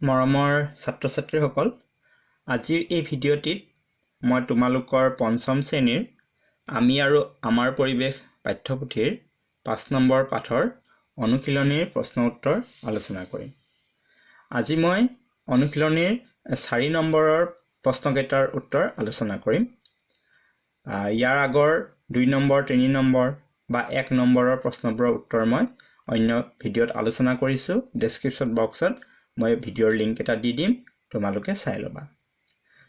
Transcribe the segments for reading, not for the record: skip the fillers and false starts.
মৰমৰ ছাত্ৰ ছাত্ৰীসকল, আজিৰ এই ভিডিঅ'টিত মই তোমালোকৰ পঞ্চম শ্ৰেণীৰ আমি আৰু আমাৰ পৰিৱেশ পাঠ্যপুথিৰ 5 নম্বৰ পাঠৰ অনুশীলনীৰ প্ৰশ্ন উত্তৰ আলোচনা কৰিম। আজি মই অনুশীলনীৰ 4 নম্বৰৰ প্ৰশ্নকেইটাৰ উত্তৰ আলোচনা কৰিম। ইয়াৰ আগৰ 2 নম্বৰ, 3 নম্বৰ বা 1 নম্বৰৰ প্ৰশ্নবোৰৰ উত্তৰ মই অন্য ভিডিঅ'ত আলোচনা কৰিছোঁ। ডেছক্ৰিপশ্যন বক্সত মই ভিডিঅ'ৰ লিংক এটা দি দিম, তোমালোকে চাই ল'বা।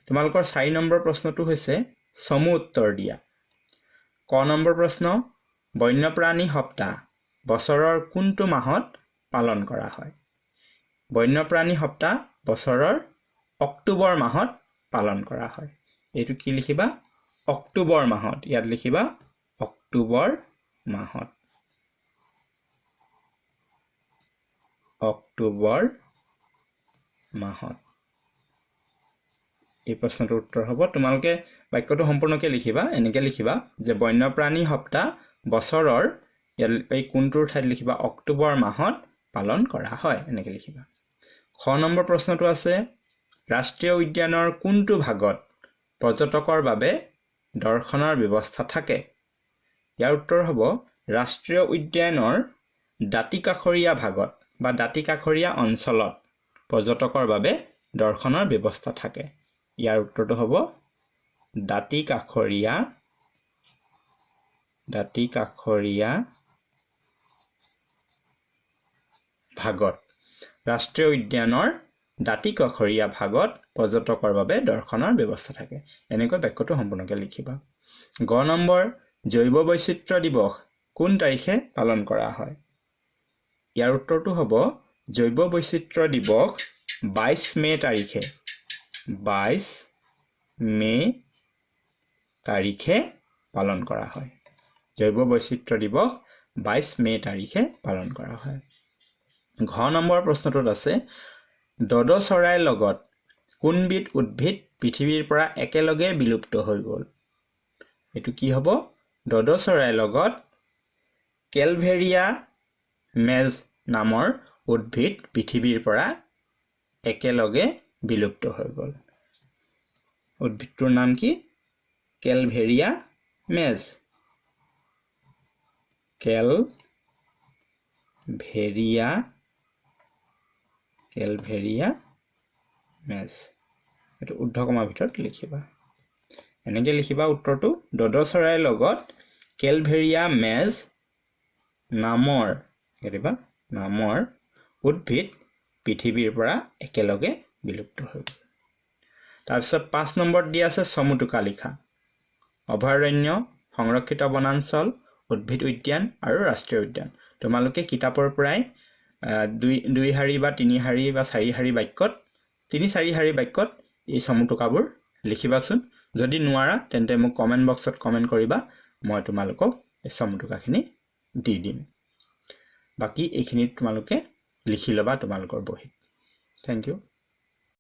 তোমালোকৰ 4 নম্বৰ প্ৰশ্নটো হৈছে চমু উত্তৰ দিয়া। ক নম্বৰ প্ৰশ্ন, বন্যপ্ৰাণী সপ্তাহ বছৰৰ কোনটো মাহত পালন কৰা হয়? বন্যপ্ৰাণী সপ্তাহ বছৰৰ অক্টোবৰ মাহত পালন কৰা হয়। এইটো কি লিখিবা? অক্টোবৰ মাহত। ইয়াত লিখিবা অক্টোবৰ মাহত, অক্টোবৰ মাহত। এই প্ৰশ্নটোৰ উত্তৰ হ'ব। তোমালোকে বাক্যটো সম্পূৰ্ণকৈ লিখিবা, এনেকৈ লিখিবা যে বন্যপ্ৰাণী সপ্তাহ বছৰৰ, ইয়াত এই কোনটোৰ ঠাইত লিখিবা অক্টোবৰ মাহত পালন কৰা হয়, এনেকৈ লিখিবা। খ নম্বৰ প্ৰশ্নটো আছে, ৰাষ্ট্ৰীয় উদ্যানৰ কোনটো ভাগত পৰ্যটকৰ বাবে দৰ্শনৰ ব্যৱস্থা থাকে? ইয়াৰ উত্তৰ হ'ব ৰাষ্ট্ৰীয় উদ্যানৰ দাঁতিকাষৰীয়া ভাগত বা দাঁতিকাষৰীয়া অঞ্চলত পৰ্যটকৰ বাবে দৰ্শনৰ ব্যৱস্থা থাকে। ইয়াৰ উত্তৰটো হ'ব দাঁতিকাষৰীয়া, দাঁতিকাষৰীয়া ভাগত, ৰাষ্ট্ৰীয় উদ্যানৰ দাঁতিকাষৰীয়া ভাগত পৰ্যটকৰ বাবে দৰ্শনৰ ব্যৱস্থা থাকে। এনেকৈ বাক্যটো সম্পূৰ্ণকৈ লিখিবা। গ নম্বৰ, জৈৱ বৈচিত্ৰ্য দিৱস কোন তাৰিখে পালন কৰা হয়? ইয়াৰ উত্তৰটো হ'ব জৈৱ বৈচিত্ৰ্য দিৱস 22 মে' তাৰিখে, 22 মে' তাৰিখে পালন কৰা হয়। জৈৱ বৈচিত্ৰ্য দিৱস 22 মে' তাৰিখে পালন কৰা হয়। ঘ নম্বৰ প্ৰশ্নটোত আছে, দদ চৰাইৰ লগত কোনবিধ উদ্ভিদ পৃথিৱীৰ পৰা একেলগে বিলুপ্ত হৈ গ'ল? এইটো কি হ'ব? দদ চৰাইৰ লগত কেলভেৰিয়া মেজ নামৰ উদ্ভিদ পৃথিৱীৰ পৰা একেলগে বিলুপ্ত হৈ গ'ল। উদ্ভিদটোৰ নাম কি? কেলভেৰিয়া মেজ, কেলভেৰিয়া, কেলভেৰিয়া মেজ। এইটো ঊৰ্ধ্বকমাৰ ভিতৰত লিখিবা, এনেকৈ লিখিবা উত্তৰটো, দদ চৰাইৰ লগত কেলভেৰিয়া মেজ নামৰ, দিবা, নামৰ উদ্ভিদ পৃথিৱীৰ পৰা একেলগে বিলুপ্ত হৈ গ'ল। তাৰপিছত 5 নম্বৰত দিয়া আছে চমু টোকা লিখা। অভয়াৰণ্য, সংৰক্ষিত বনাঞ্চল, উদ্ভিদ উদ্যান আৰু ৰাষ্ট্ৰীয় উদ্যান। তোমালোকে কিতাপৰ পৰাই দুই শাৰী বা তিনি শাৰী বা চাৰি শাৰী বাক্যত, 3-4 শাৰী বাক্যত এই চমু টোকাবোৰ লিখিবাচোন। যদি নোৱাৰা তেন্তে মোক কমেণ্ট বক্সত কমেণ্ট কৰিবা, মই তোমালোকক এই চমু টোকাখিনি দি দিম। বাকী এইখিনি তোমালোকে লিখি ল'বা তোমালোকৰ বহীত। Thank you.